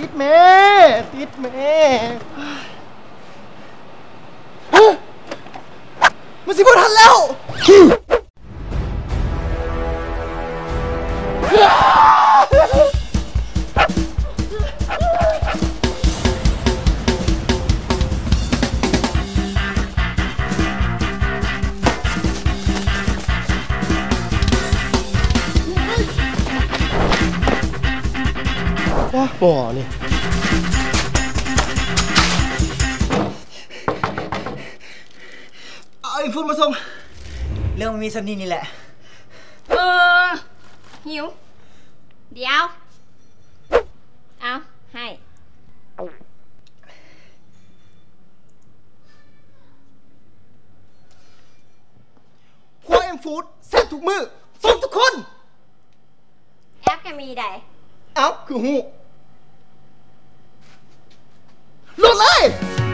ຕິດແມ່ ຕິດແມ່ ຮະ ມັນຊິບໍ່ທັນແລ້ວ. ໂອ້ຍ ບໍ່ນີ້ ເອົາໄອ້ຝຸ່ນມາສົ່ງ. ເລື່ອງມັນມີສ່ຳນີ້ນີ້ແຫຼະ. ເອີ ຫິວ. ດຽວ ເອົາ ໃຫ້. ຄົວເອັມຟູດແຊບທຸກມື້ ສົ່ງທຸກຄົນ. ແອັບກໍມີໃດ. ເອົ້າ ຄືຮູ້. ໂຫຼດເລີຍ.